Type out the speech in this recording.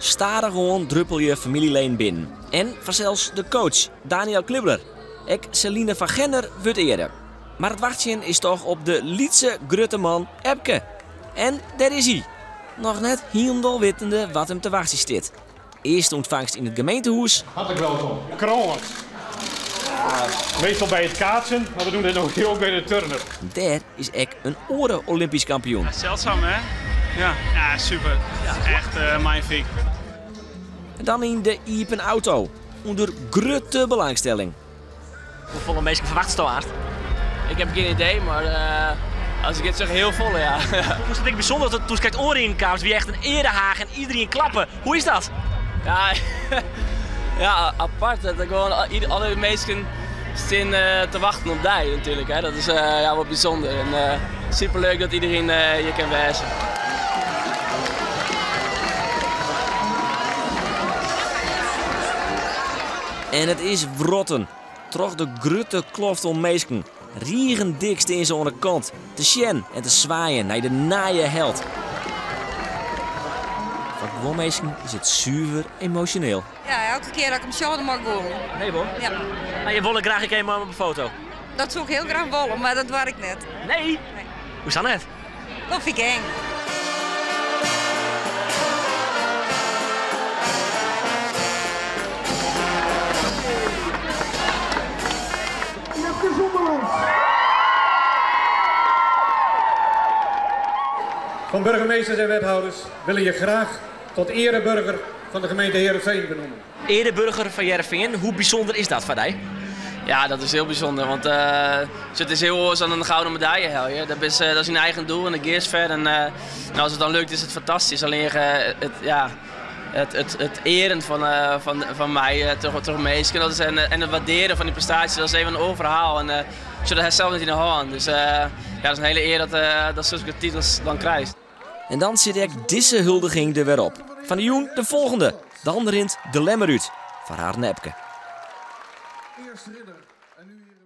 Stadichoan druppelje famyljeleden binnen. En fansels de coach, Daniël Klibler. Ek Celine van Gerner wurdt eare. Mar it wachtsjen is toch op de lytse grutte man Epke. En dêr is hy. Noch net hielendal wittende wat him te wachtsjen stiet. Earste ûntfangst yn it gemeentehûs. Hartelijk welkom. Krâns. Meestal by it kaatsen, mar we doen dit no ook by de turner. Dêr is ek in oare Olympysk kampioen. Ja, zeldzaam hè? Ja, ja super. Echt uh, magnifiek. En dan yn de iepen auto, ûnder grutte belangstelling. Hoefolle minsken ferwachtest aanst? Ik heb geen idee, maar uh, als ik het zeg, heel vol, ja. Hoe is het ek bysûnder dat doe'tst krekt oanriden kaamst, wie echt in earehaach en iderien klappe. Hoe is dat? Ja, ja apart. Dat er gewoon alle minsken stean te wachtsjen op dy natuerlik. Hè. Dat is uh, ja, wat bysûnder. En uh, superleuk dat iderien hjir kin wêze. En it is wrotten. Troch de grutte kloft oan minsken. Rigen dik stean se oan de kant te sjen en te swaaien nei de nije held. Foar guon minsken is it suver emosjoneel. Ja, elke kear dat ik him sjoch, dan moat ik gûle. Nee, wol? Ja. Maar je wolle graach ek even op in foto? Dat soe ik hiel graach wolle, mar dat doar ik net. Nee? Nee. Hoesa net? Dat fyn ik eng. Van burgemeesters en wethouders willen je graag tot ereburger van de gemeente Heerenveen benoemen. Ereburger fan Hearrenfean, hoe bysûnder is dat foar dy? Ja, dat is hiel bysûnder, want uh, it is hiel oars dan in gouden medaille helje. Dat is, dat is dyn eigen doel en dan giest foar. En uh, nou, as it dan lukt, is it fantastysk. Allinnich it, ja, it earen fan my troch minsken dat is, en it wurdearjen fan dy prestaasje, dat is even in oar ferhaal. En uh, dat hast sels net yn de hân. Dus ja, dat is in hiele ear dat sokke titels dan krijst. En dan sit ek dizze huldiging der wer op. Fan 'e jûn de folgjende. Dan rint de Lemmer út foar harren Epke. Eerst ridder en nu hier.